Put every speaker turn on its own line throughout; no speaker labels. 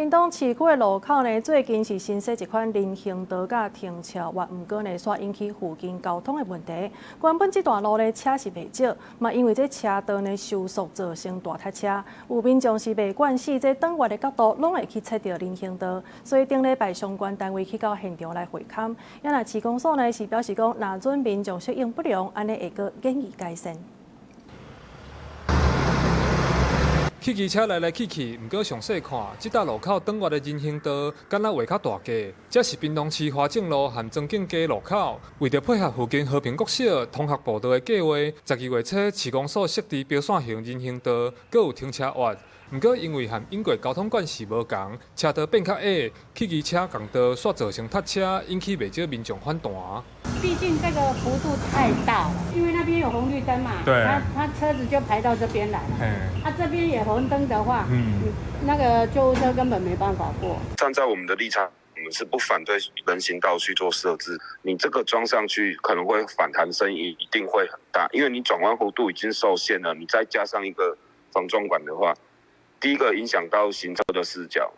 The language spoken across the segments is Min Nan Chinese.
屏東市區的路口呢，最近是新設一款人行道佮停車位，毋過呢，煞引起附近交通的問題。原本這段路呢，車是袂少，嘛因為這車道呢收縮造成大塞車，有民眾是袂慣勢，這轉彎的角度攏會去切著人行道，所以頂禮拜相關單位去到現場來會勘。啊若市公所呢是表示講，若準民眾適應不良，按呢會閣建議改善。
汽機車來來去去，毋過詳細看，這搭路口轉彎的人行道，敢若畫較大格。這是屏東市華正路和莊敬街路口，為著配合附近和平國小通學步道的計劃，12月初市公所設置標線型人行道，閣有停車位。毋過因為和英國交通管制無仝，車道變較矮，汽機車仝道煞造成塞車，引起袂少民眾反彈。
畢竟這個幅度太大了，因為那邊有紅綠燈嘛，他車子就排到這邊來了。啊，這邊也紅燈的話，那個救護車根本沒辦法過。
站在我們的立場，我們是不反對人行道去做設置。你這個裝上去可能會反彈聲音一定會很大，因為你轉彎弧度已經受限了，你再加上一個防撞管的話，第一個影響到行車的視角。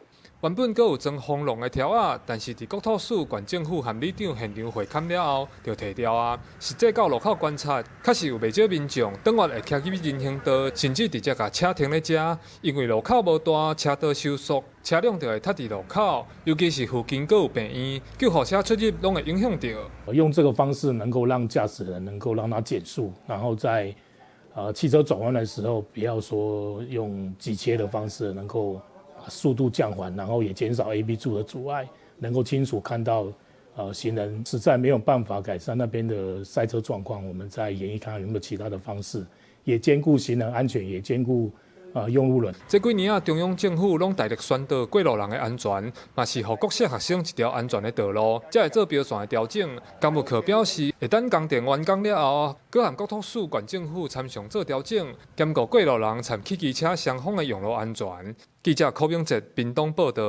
原本閣有裝防浪的條仔，但是佇國土署、縣政府和里長現場會勘了後，就提掉啊。實際到路口觀察，確實有袂少民眾轉彎會騎入去人行道，甚至直接共車停咧遮。因為路口無大，車道收縮，車輛就會塞佇路口。尤其是附近閣有病院，救護車出入攏會影響著。
用這個方式能夠讓駕駛人能夠讓他減速，然後在汽車轉彎的時候，不要說用急切的方式，能夠速度降緩，然後也減少 A、B 柱的阻礙，能夠清楚看到行人。實在沒有辦法改善那邊的塞車狀況，我們再研議看看有沒有其他的方式，也兼顧行人安全，也兼顧用路人。
這幾年啊，中央政府攏大力宣導過路人的安全，嘛是予國小學生一條安全的道路，才會做標線的調整。工務課表示，會等工程完工了後，閣和國土署、縣政府參詳做調整，兼顧過路人參汽機車雙方的用路安全。記者柯明哲屏東報導。